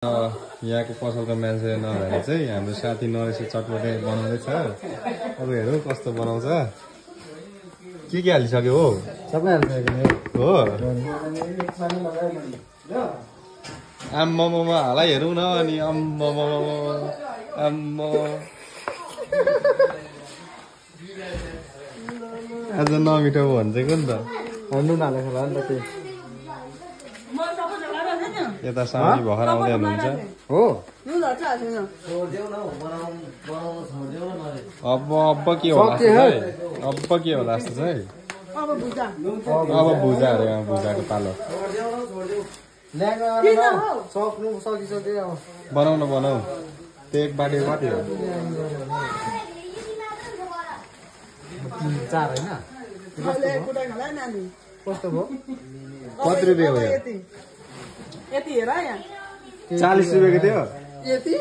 यहाँको पसलको मान्छे नभएर चाहिँ हाम्रो साथी नरेश चटपटे बनाउँदैछ। अब हेरौँ कस्तो बनाउँछ। के हालिसक्यो हो? सबै हालिसक्यो हो। आम्मामा हालै हेरौँ न अनि आम्मामा आज नमिठो भन्छेको नि त। नुन हालेको होला नि त त्यो। यता साउनी भर्खर आउँदै हुनुहुन्छ हो। अब के होला अब के होला जस्तो छ है। अब भुजा अरे भुजाको पालो बनाऊ त्यो एक बाटी कति हो? 4 होइन कस्तो भयो? कति रुपियाँ हो? यति हेर यहाँ 40 रुपियाँको थियो। यति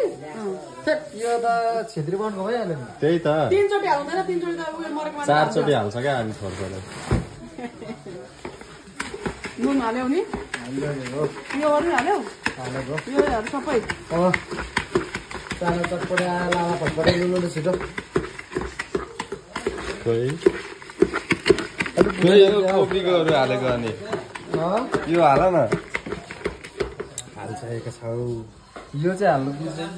यो त छेत्री बनको भइहाल्यो नि। त्यही त 3 चोटि हाल्दैन 3 चोटि त उयो मरेको 4 चोटि हाल्छ क्या हामी छोड्छौँ। नुन हाल्यौ नि यो अरु हाल्यौ यो सबै चाना चटपटा लामा फटपटा नुन छिटो। कोपीकोहरू हालेको अनि यो हाल न। हालिसकेको छौ। यो चाहिँ हाल्नु बिर्सेछ।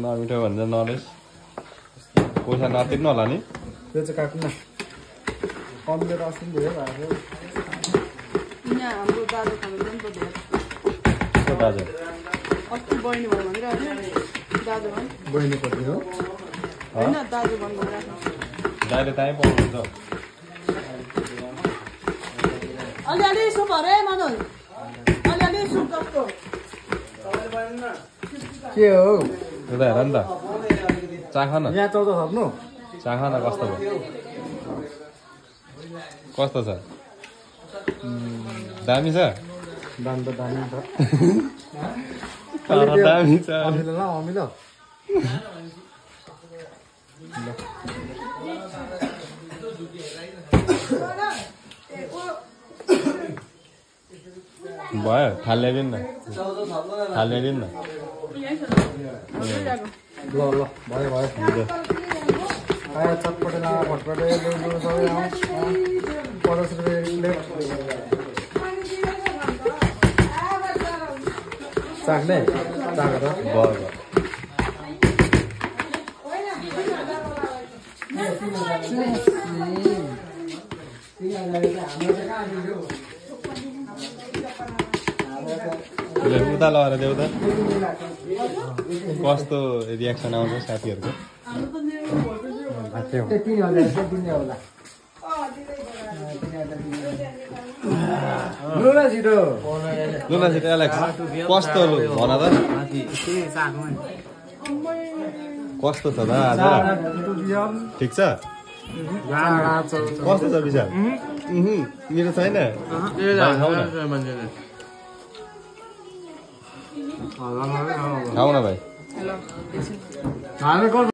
नमिठो भन्छ नरेश। पैसा नतिर्नु होला नि। त्यो चाहिँ काट्नु न। कमले रसिन धेरै भएको। यहाँ हाम्रो दाजु खानुहुन्छ नि त धेरै। को दाजु? अस्ति बहिनी भयो भनिरहेको थियो। दाजु भन् बहिनी कति हो? होइन दाजु भन् भनिरहेको थियो। दाइले त्यहीँ पाउनुहुन्छ। अलिअलि सुप अरे मनोज अलिअलि सुप जस्तो के हो? उता हेर नि त। चाख न। यहाँ चौधो थप्नु। चाख न कस्तो भयो? कस्तो छ? दामी छ? दाम त दामी छ। दामी छ। अमिलो ल अमिलो। भयो थालिदिनु न। थालिदिनु न। ल ल भयो भयो। आयो चटपटे लामा फटपटे नुन सबै 50 रुपियाँ प्लेट। चाख्ने चाखेर भयो। उता लगाएर देऊ त कस्तो रियाक्सन आउँछ साथीहरूको। लुना छिटो एलेक्स कस्तो भन त। कस्तो छ त आज? ठिक छ? कस्तो छ विचार? मेरो छैन। खाऊ न भाइ।